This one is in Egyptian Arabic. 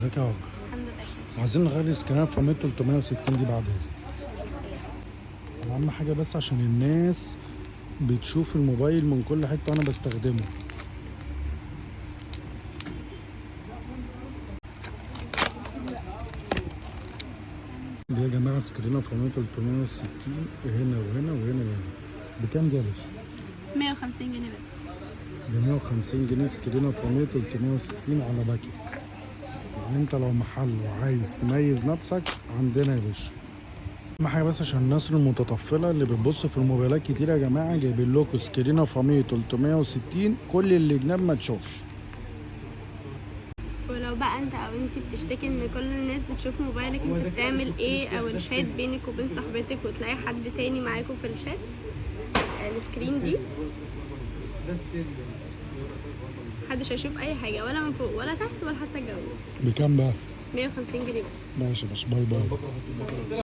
ازيك يا هاجر؟ الحمد لله كويس. عايزين نغير screen فاميه 360 دي بعد اذنك. اهم حاجة بس عشان الناس بتشوف الموبايل من كل حتة وانا بستخدمه. دي يا جماعة screen فاميه 360 هنا وهنا وهنا وهنا. بكام دي يا باشا؟ 150 جنيه بس. ب 150 جنيه screen فاميه 360 على باكيت. يعني انت لو محل وعايز تميز نفسك عندنا يا باشا. اهم حاجة بس عشان الناس المتطفله اللي بتبص في الموبايلات كتير يا جماعة، جايبين لكم screen فاميه 360 كل اللي جناب ما تشوفش. ولو بقى انت او انتي بتشتكي ان كل الناس بتشوف موبايلك انت بتعمل ايه، او الشات بينك وبين صاحبتك وتلاقي حد تاني معاكم في الشات، ال screen دي محدش هيشوف اي حاجة، ولا من فوق ولا تحت ولا حتى الجنب. بكام بقى؟ 150 جنيه بس. ماشي يا باشا، bye bye.